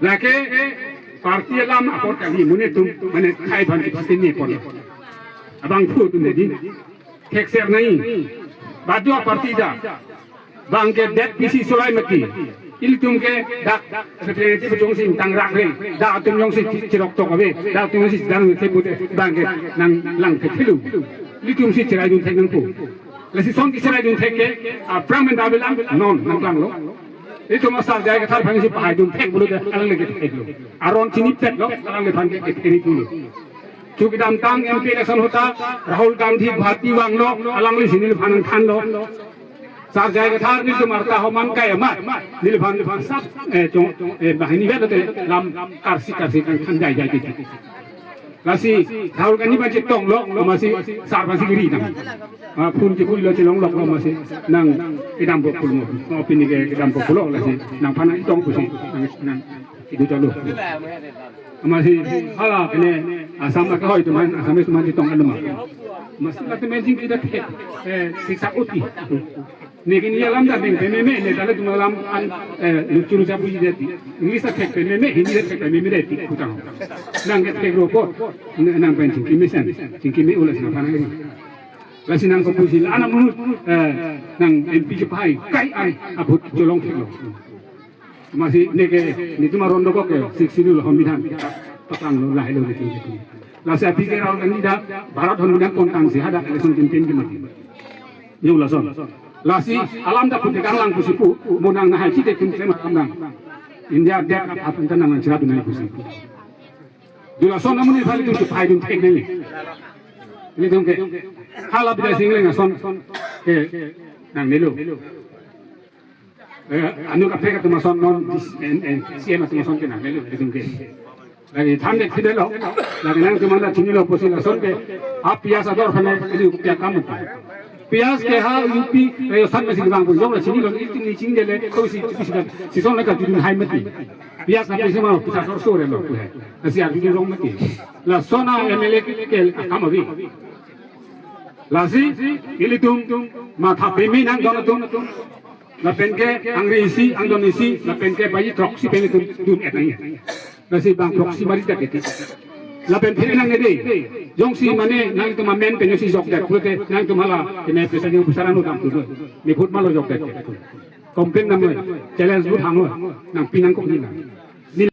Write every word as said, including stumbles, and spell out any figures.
Lake party alam apot kali, mane itum, mane khei aphan kipatini apot. Abangphu atum dei. Thekser nai. Baduak party dak. Bang ke det pisi solai mati. Ilitum ke dak representative jongsi tang rak re. Dak atum jongsi chirok tok ave. Dak atum jongsi dang se pute bang ke nanglang thek thelu. Ilitum si chiraidun thek nangpo. Lasi son kechiraidun thek ke, aphrang men dabelang non nangklanglo. Ilitum asar J I Kathar aphansi pahaidun thek pulote alangli ke theklo. Aron chinipetlo, alangliphan ke ketheri pulo. Chukidamtang M P election ahut ta Rahul Gandhi Guwahati vanglo, alanglisi neliphan nangthanlo. Sar J I Kathar nelitum arta homan kai amat, neliphan, neliphan sap, eh, chong, eh, banghini vet lote lam karsi karsi nangthan jaijai titi. Lasi Rahul Gandhi aphan chetonglo, amatsi sar aphansi kiri nang. Ah, phone chekui lo, chelongloklo, amatsi nang kedampo pulo. Oh, pini ke kedampo pulo, lasi nangphan nangtong pusi nang, nang idu chalo. Amatsi hala kene Assam akehoi atum aphan, Assamese atum aphan chetong aluma. Amatsi latum jingki dak, eh, siksa uti. Neke ne alam ta deng pememe, ne ta latum alam an, eh, lucu lucu puji deti. English ta thek pememe, Hindi ta thek pememe deti, putang. Nang ke thek ropo, ne, nang pen chingki mesen, chingki me ulas nangphan nang. Lasi nang kopusi la anak menurut, eh, nang M P kepahai, kai ai, apot cholong theklo. Amatsi neke, netum aron dokok ke, sik sini lo, hombidhan. Patang lo, lahai lo, netum, netum. Lasi aphi ke Rahul Gandhi dak, Bharat hombidhan kontang si, hadak election campaign ke mati. Yung lason. Lasi, alam dak pute kanglang pusi pu, mo nang nahai chite tum tema kanglang. India det aphan ta nang nang chira dunai pusi. Dula son amonit aphan itum chepahaidun thek nai. Ilitum ke, hala Bidya Sing Engleng ason ke nangnelo. Eh, anu kaprek atum ason non dis-, en, en, C M atum ason ke nangnelo, ilitum ke. Lake than det thidetlo, lake nangtum anta chinilo pusi lason ke, ha piyaj ador aphan ke ilitum ke akam uti. Piyaj ke ha U P, Rajasthan masi kevang pu, jong la chinilo, ilitum ne chinidele, kosi, kosi, sison la kajudun hai mati. Piyaj na pisi ma pisa sor sor lo pu hai. Lasi arjudun rong mati. Lason a M L A ke, ke akam ave. Lasi ilitum matha peme nang don atum. Lapen ke angri isi, angdon isi, lapen ke baji throksi pen ilitum dun-et nang. Lasi bang throksi mari jak eti. Lapen phere nangne dei. Jongsi mane nangtum amen pen jongsi jokdet pulote nangtum hala kene pesa jong pusara no dam tu. Ne vote malo jokdet. Complain nam noi, challenge vote hang noi, nangpi nangkok nina.